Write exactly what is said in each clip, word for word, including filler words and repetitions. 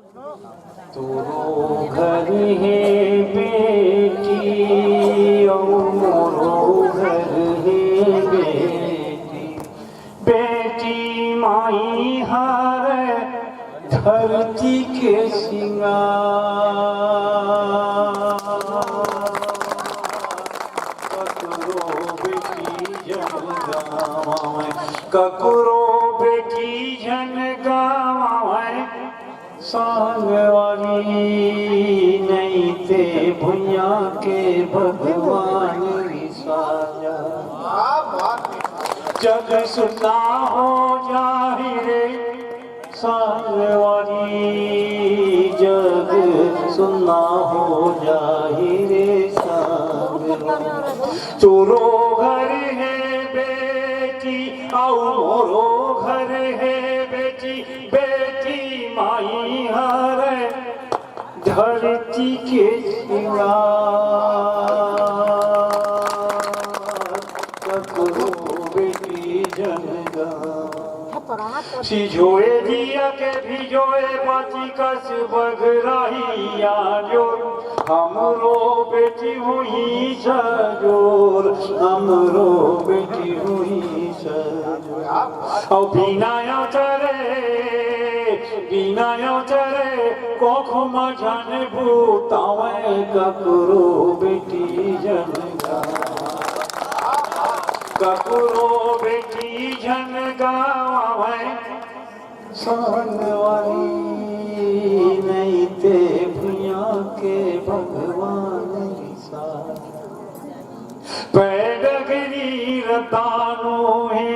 तोरो घर हे बेटी, अउ मोरो घर हे बेटी। बेटी माई हरय धरती के सिंगार। ककरो बेटी झन गंवावय, ककरो बेटी झन गंवावय। संगवारी नइ ते भुइयां के भगवान रिसा जाय। जग सुन्ना हो जाही रे संगवारी, जग सुन्ना हो जाही रे संगवारी। तोरो घर हे बेटी, अउ मोरो घर हे बेटी, बेटी माई हरय धरती के सिंगार। ककरो बेटी झन गंवावय। सिझोए जिया के भिजोए बाती कस बगराही आजोर। हमरो बेटी होही सजोर, हमरो बेटी होही सजोर। अउ बिना अवतरे, बिना अवतरे कोख म झन बुतावय, ककरो बेटी झन गंवावय, ककरो बेटी झन गंवावय। संगवारी नइ ते भुइयां के भगवान रिसा। पैडगरी रतानो हे,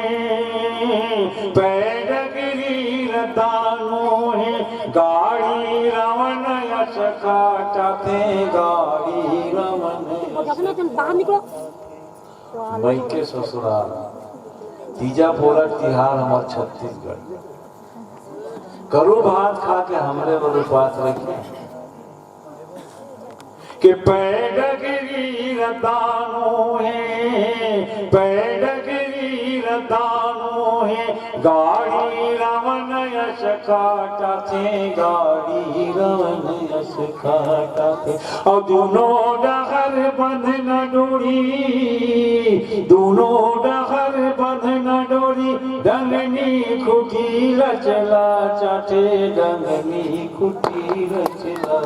पैडगरी रतानो हे, गाड़ी रावण यस काटथे, गाड़ी रावण यस। बाहर निकलो। मइके ससुराल, तीजा पोरा तिहार हमर छत्तीसगढ़। करू भात खा के हमरे बर उपास रखे। के पैडगरी रतानो हे, पैडगरी रतानो हे, गाड़ी रावण यस काटथे, गाड़ी रावण यस काटथे। अउ दूनो डहर बंधन डोरी, दूनो डहर बंधन डोरी, डंगनी खुटी ल चला चाटे, डंगनी खुटी ल चला।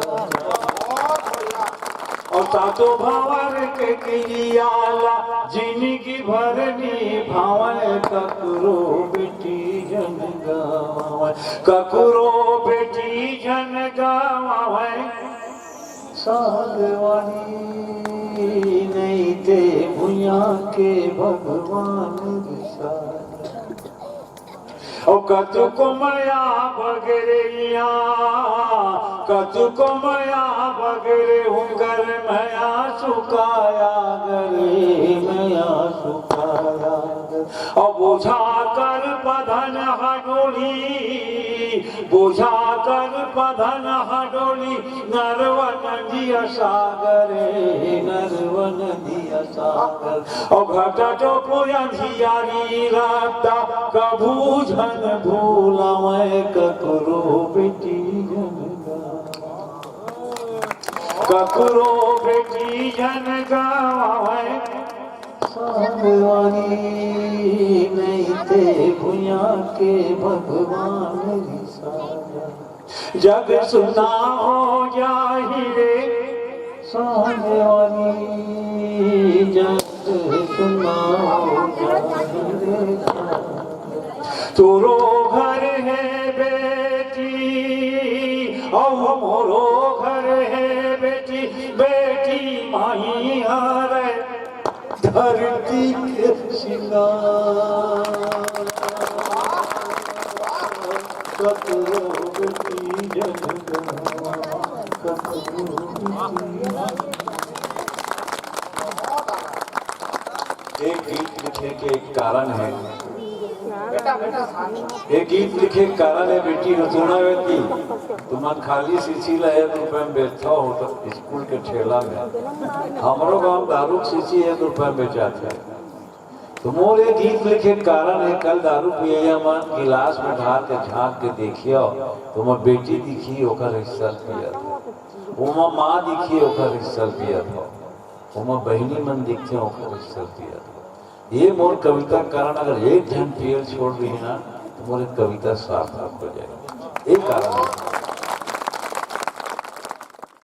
अउ सातो भंवर के किरिया ला जिनगी भर निभावय, ककरो बेटी झन गंवावय, ककरो बेटी झन गंवावय। संगवारी नइ ते भुइयां के भगवान रिसा। अउ कतको मया बगरे इहाँ, कतको मया बगरे हुंकर मया सुखाया गरे, मया सुखाया गरे। अउ बोझा कर पधन ह डोली, बोझा कर पधन ह डोली, नरवा नदिया सागर हे, नरवा नदिया सागर। अउ घटा टोपो अंधियारी रद्दा, कभू झन भूलावय ककरो बेटी झन गंवावय। ककरो बेटी झन गंवावय। संगवारी नइ ते भुइयां के भगवान रिसा। जग सुन्ना हो जाही रे संगवारी, जग सुन्ना हो जाही रे। तोरो घर हे बेटी, अउ मोरो घर हे बेटी, बेटी माही हरय धरती के सिंगार। ककरो बेटी झन गंवावय, ककरो बेटी। एक गीत लिखे के एक कारण हे, एक गीत लिखे के कारण हे बेटी, रतुना बेटी, तुमन खाली सीसी ला एक रुपया में बेचथव हो तो स्कूल के ठेला में। हमरो गांव दारू के सीसी एक रुपया में बेचाथे। तो मोर ये गीत लिखे के कारण हे, कल दारू पियइया मन गिलास में ढार के झांक के देखियो, तो ओमा बेटी दिखही, ओकर हिस्सा ल पियत हे। ओमा माँ दिखही, ओकर हिस्सा ल पियत हे। ओमा बहिनी मन दिखथे, ओकर हिस्सा ल पियत हे। ये मोर कविता के कारण अगर एक झन पियल छोड़ दिही ना, तो मोर एक कविता सार्थक हो जाही। ये कारण हे।